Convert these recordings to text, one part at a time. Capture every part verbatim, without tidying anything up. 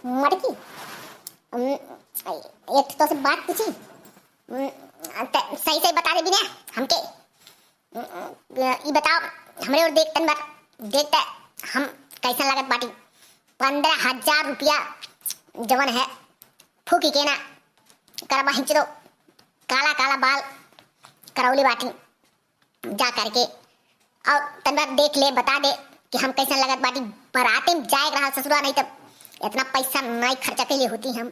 मटकी, उम, एक तो से बात पूछी, उम, त सही सही बता दे बिना हमके। उम, ई बताओ, हमरे ओर देख तन बार, देख त हम कैसन लागत बाटी। पन्द्रह हजार रुपया जवन है फूकी के ना करवा हिंच दो, काला काला बाल करौली बाटी। जा करके और तन बार देख ले, बता दे कि हम कैसन लगत बाटी। बराते में जाए के रहा ससुरा, नहीं तब इतना पैसा नहीं खर्चा कैले होती हम।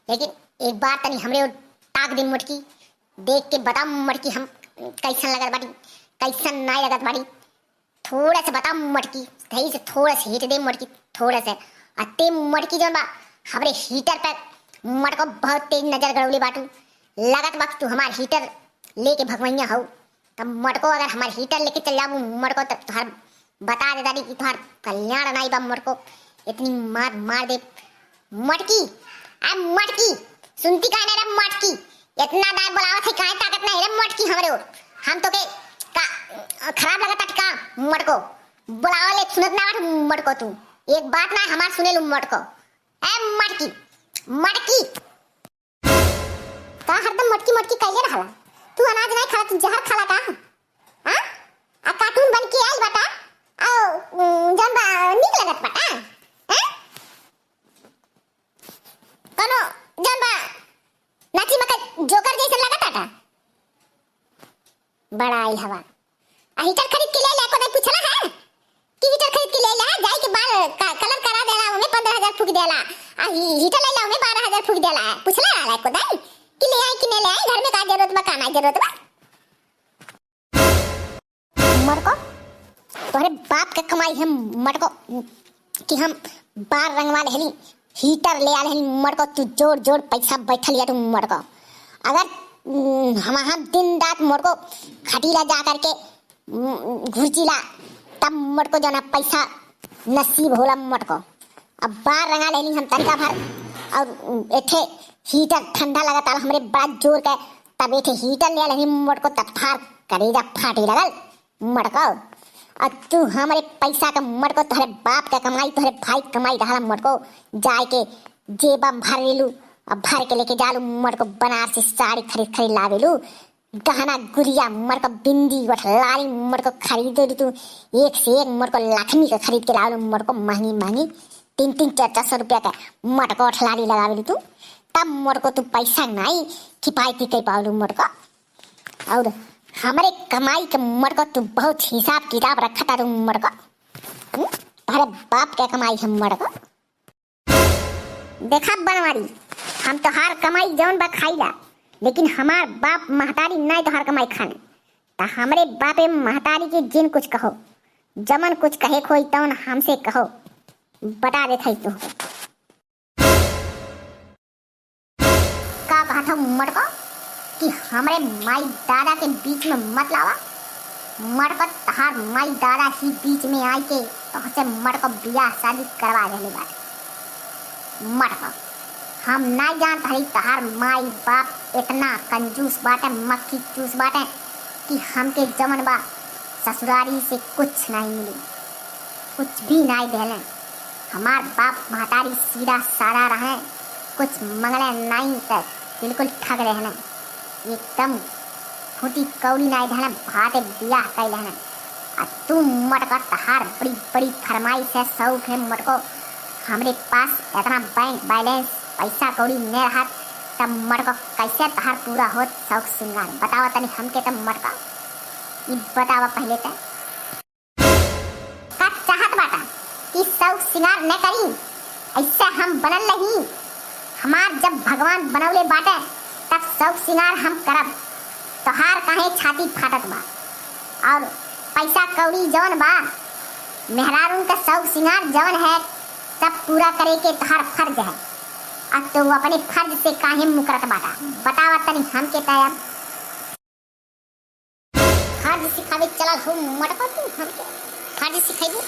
लेकिन एक बार तनी हमरे ओर ताक दे मटकी, देख के बता मटकी हम कैसन लगत बाटी, कैसन नहीं लगत बाटी। थोड़ा से बता मटकी, सही से थोड़ा से हिट दे मटकी, थोड़ा से। आ ते मटकी जौन बा हमरे हीटर पे मटको बहुत तेज नजर गड़ौले बाटू। लगत बा कि तू हमार हीटर लेके भगवैया हऊ। तब मटको अगर हमार हीटर लेके चल जाबू मटको, तब तोहार बता दे दादी कि तोहार कल्याण नाई बा मटको। इतनी मार मार दे मटकी। आ मटकी, सुनती काहे ना रे मटकी? इतना दाय बोलावत है, काहे ताकत नहीं रे मटकी हमरे ओर? हम तो के का खराब लगत का मटको? बोलावले सुनत ना बाटू मटको तू। एक बात ना हमार सुने लू मटको। ए मटकी, मटकी। का हरदम मटकी मटकी कइले रहला? तू अनाज नहीं खाला, तू जहर खाला का? हाँ? आ कार्टून बन के आइल बाटा, आओ, उम, जौन बा, नीक लगत बाटा, हाँ? कौनो जौन बा, नाची मका जोकर जैसन लगत बाटा। बड़ा आइल हवा। आ हीटर खरीद के ले ले, एको दाई पूछला है कि हीटर खरीद के ले ले, जाई के बाल का कलर करा देला, ओमे पन्द्रह हजार फूक देला। आ ही-, हीटर ले ले, ओमे बारह हजार फूक देला। पूछला रहला एको दाई कि ले आई कि नहीं ले आई, घर में का जरूरत बा, का ना जरूरत बा। मटको, तोहरे बाप के कमाई है मटको, कि हम बार रंगवा लेहली, हीटर ले आ लेहली मटको, तू जोड़ जोड़ पैसा बैठल या तू मटको। अगर, उम, हम, हम दिन रात मटको खटीला जा करके, उम, घुरचीला, तब मटको जौन पैसा नसीब होला मटको। अब बार रंगा लेहली हम तनिका भर, और, उम, एठे हीटर ठंडा लगता हमरे बड़ा जोर के, तब एठे हीटर ले लेहली मटको, तब थार करेजा फाटे लगल। मटको, और तू हमरे पैसा के मटको, तोहरे बाप के कमाई, तोहरे भाई के कमाई रहला मटको, जाए के जेबा में भर लेलू, और भर के लेके जालू मटको, बनारसी साड़ी खरीद खरीद लावेलू, गहना गुरिया मटको, बिंदी वठलाली मटको, खरीदेलू तू एक से एक मटको, लक्ष्मी के खरीद के लावेलू मटको, महंगी महंगी तीन तीन चार चार सौ रुपया के मटको वठलाली लगावेलू तू, तब मटको तू पैसा नाई किफायती कर पावेलू मटको। और हमरे कमाई के मटको तू बहुत हिसाब किताब रखता तू मटको। हम्म? तोहरे बाप के कमाई है मटको। देखा बनवारी, हम तोहार कमाई जौन बा खाईला, लेकिन हमार बाप महतारी नाई तोहार कमाई खाने। त हमरे बापे महतारी के जिन कुछ कहो, जमन कुछ कहे खोई तौन हमसे कहो, बता देत हई तुहके। का कहत हौ मटको कि हमरे माई दादा के बीच में मत लावा? मटको, तहार माई दादा ही बीच में आई के तोहसे मटको बियाह शादी करवा देले बाटे। मटको, हम नाई जानत हई तहार माई बाप इतना कंजूस बाटे, मक्खी चूस बाटे कि हमके जमन बा ससुरारी से कुछ नाई मिली, कुछ भी नाई देले। हमार बाप महतारी सीधा साधा रहे, कुछ मंगले नाई त बिल्कुल ठग रहने। एकदम फूटी कौड़ी नाई देने, भाते बियाह कई लेने। आ तू मटको, तहार बड़ी बड़ी फरमाइश है, शौक है मटको, हमरे पास इतना बैंक बैलेंस पैसा कौड़ी ने रहत, तब मटको कैसे तहार पूरा होत शौक सिंगार? बतावा तनी हमके तब मटको, ई बतावा पहले ते। का चाहत बाटा कि शौक सिंगार न करी? ऐसे हम बनल रही। हमार जब भगवान बनौले बाटे, तब शौक सिंगार हम करब। तोहार काहे छाती फाटत बा? और पैसा कौड़ी जौन बा, मेहरारून का शौक सिंगार जौन है, सब पूरा करे के तोहार फर्ज है। अब तू अपने फर्ज से काहे मुकरत बाटा? बतावा तनी हमके तय। फर्ज सिखावे चलल हो मटको तू हमके, फर्ज सिखेबू?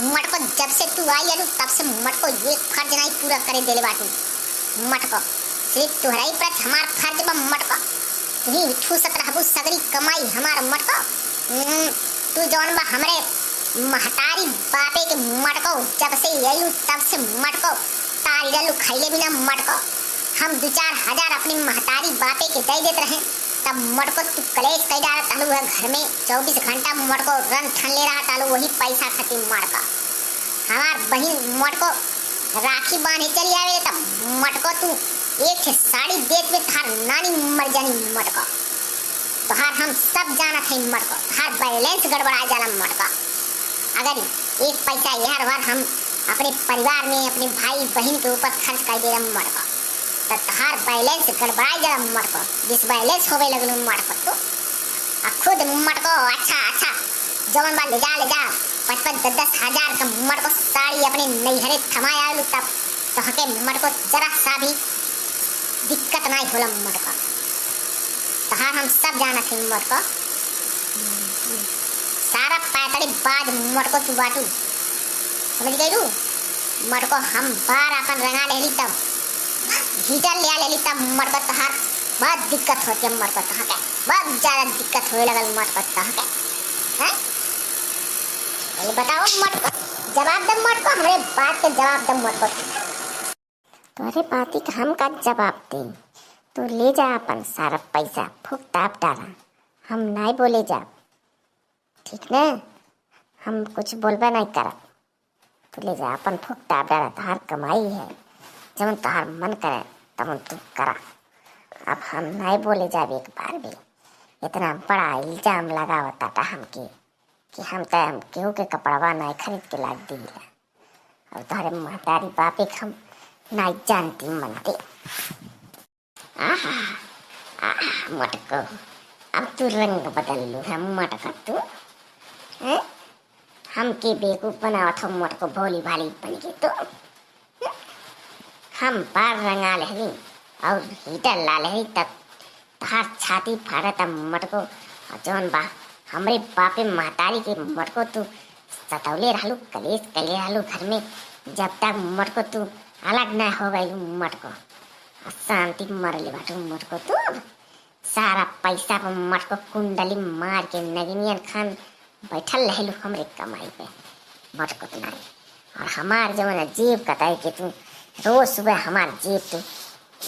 मटको, जब से तू आई आलू तब से मटको एक फर्ज नाई पूरा करे देले बाटू मटको। सिर्फ तोहरा ही प्रति हमार फर्ज बा मटको। तू ही ठूसत रहबू सगरी कमाई हमार मटको। हम्म, तू जौन बा हमरे महतारी बापे के मटको, जब से आइलू तब से मटको, ता आज लल्लू खैले भी ना मटको। हम दो चार हजार अपने महतारी बापे के दे देत रहे, तब मटको तू कलेश कई डालत रहलू है घर में, चउबीस घंटा मटको रन ठन ले रहत रहलू वही पैसा खातिर मटको। हमार बहिन मटको राखी बांधे चली आवे, तब मटको तू एक ठे साड़ी देत में तहार नानी मर जानी मटको। तोहार हम सब जानत हई मटको, तोहार बैलेंस गड़बड़ा जाला मटको। अगर एक पैसा यार बार हम अपने परिवार में अपने भाई बहिन के ऊपर खर्च कर दे मटको, तो तोहार बैलेंस गड़बड़ा जाला मटको, डिसबैलेंस होवे लगलू मटको तू। आ खुद मटको अच्छा अच्छा जवन बा ले जा ले जा, पाँच पाँच दस दस हजार का मटको साड़ी अपने नैहरे थमाए आलू, तब तोहके मटको जरा सा भी दिक्कत नाई होला मटको। तहार हम सब जानत हई मटको। सारा पैतड़ी बाज मटको तू बाटू। समझ गइलू? मटको हम बार अपन रंगा लेली तब, हीटर ले लेली तब मटको तहार बहुत दिक्कत होती है मटको तहाके। बहुत ज्यादा दिक्कत होए लगल मटको तहाके। हैं? ये बताओ मटको, जवाब दे मटको, हमरे बात के जवाब दे मटको। तोहरे बाती का हम का जवाब दे? तू ले जा अपन सारा पैसा, फूक ताप डाला, हम नाई बोले जाब, ठीक न? हम कुछ बोलबे नाई करब। तू ले जा अपन फूक ताप डाला, तोहार कमाई है, जवन तोहार मन करे तवन तू करा। अब हम नाई बोले जाब एक बार भी। इतना बड़ा इल्जाम लगावत ताटा हमके कि हम त हम केहू के कपड़वा नाई खरीद के लाग दीला। और तोहरे महतारी बापे के हम नाई जानती मनते। आहा, आहा, मटको, अब तू रंग बदल लू है मटको तू, हैं? हमके बेवकूफ बनावत हो मटको, भोली भाली बन के तू, हैं? हम बार रंगा लेहली और हीटर ला लेहली तब तहार छाती फाटत मटको, और जौन बा हमरे बापे महतारी के मटको तू सतौले रहलू, कलेश कइले रहलू घर में, जब तक मटको तू अलग ना हो गइलू मटको, अशांति मरले बाटू मटको तू। सारा पैसा पर मटको कुंडली मार के नगिनियन खान बैठल रहलू हमरे कमाई पे मटको तू नाई। और हमार जवन जेब कतई के तू रोज सुबह हमार जेब तू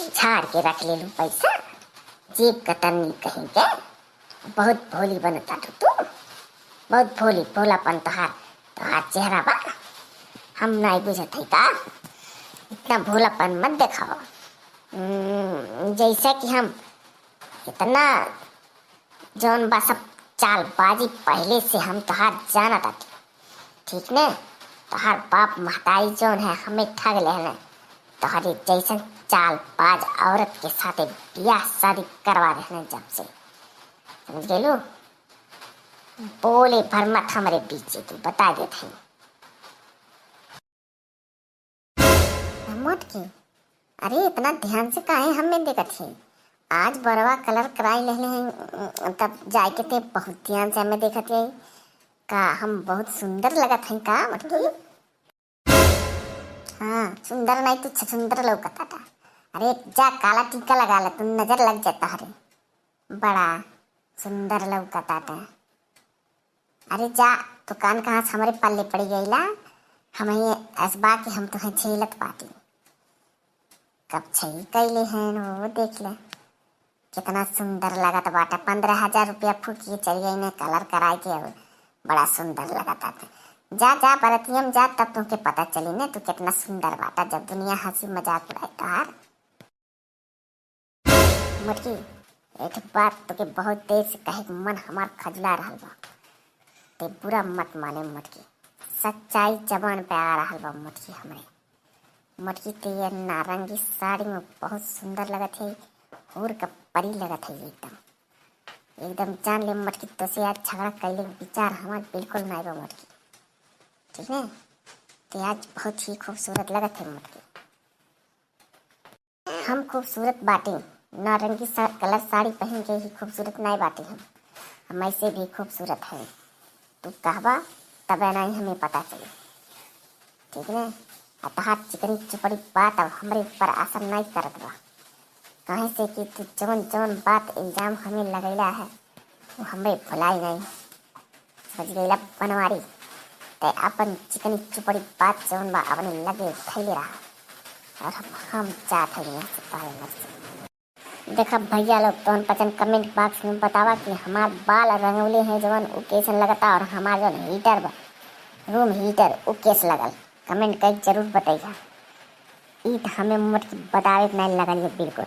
झाड़ के रख लेलू पैसा, जेब कतरनी कहीं के। बहुत भोली बनत ताटू तू, बहुत भोली, भोलापन तोहार, तोहार चेहरा बा। हम नाई बुझत हई का? इतना भोलापन मत देखाओ। हम्म, जैसे कि हम इतना जौन बा सब चालबाजी पहले से हम तोहार जानत ताटी, ठीक ने? तोहार बाप महतारी जौन है हमें ठग लेहने, तोहरे जैसन चालबाज औरत के साथे बियाह शादी करवा देहने जब से, समझ गेलू? बोले भर मत हमरे बीच तू, बता देत हई। मोटकी, अरे इतना ध्यान से काहे हमें देखत ही? आज बड़वा कलर कराई लेले हैं, तब जाए के ते बहुत ध्यान से हमें देखत ही। का हम बहुत सुंदर लगत हैं का मोटकी? हाँ, सुंदर नहीं तू छछुंदर लौकत आटा। अरे जा काला टीका लगा ले, तू नजर लग जाता हरे। बड़ा सुंदर लौकत आटा। अरे जा, तू कान कहाँ से हमरे पल्ले पड़ी गईला? हम ही ऐस बा कि हम तुहें झेलत बाटी। कब छई कैले हैं वो देख ले, कितना सुंदर लगत बाटा। पन्द्रह हजार रुपया फूक के चली गई ने कलर कराए के, अब बड़ा सुंदर लगत आटे। जा जा बरतियम जा, तब तुमके पता चली ने तू कितना सुंदर बाटा, जब दुनिया हंसी मजाक उड़ाए तोहार। मोटकी, एक ठे बात तोके बहुत देर से कहे के मन हमार खजुला रहल बा। ते बुरा मत माने मोटकी, सच्चाई जबान पे आ रहल बा मोटकी हमरे। मोटकी, ते ये नारंगी साड़ी में बहुत सुंदर लगत है, हूर का परी लगत है एकदम। एकदम जान ले मोटकी, तोसे आज झगड़ा कैले के विचार हमार बिल्कुल नाई बा मोटकी। ठीक है, ते आज बहुत ही खूबसूरत लगत है मोटकी। हम खूबसूरत बाटी, नारंगी सा-, कलर साड़ी पहन के ही खूबसूरत नाई बाटी हम। हम ऐसे भी खूबसूरत है। तू कहबा तबे नाई हमें पता चली। ठीक ने? आ तहार चिकनी चुपड़ी बात अब हमरे ऊपर असर नाई करत बा। काहे से कि तू जवन जवन बात इल्जाम हमें लगैला है, वो हमरे भुलाई नाई। समझ गईला बनवारी, ते अपन चिकनी चुपड़ी बात जवन बा अपने लगे धैले रहा। और हम, हम जात है यहाँ से बाल मर से। देखा भैया लोग, तोहन पचन comment box में बतावा कि हमार बाल रंगवले हैं जवन उ कैसन लगता, और हमार जवन heater बा, room heater, उ कैस लगल, comment करके जरूर बताइया। ई तो हमें मोट के बतावे के नहीं लगल ये बिल्कुल।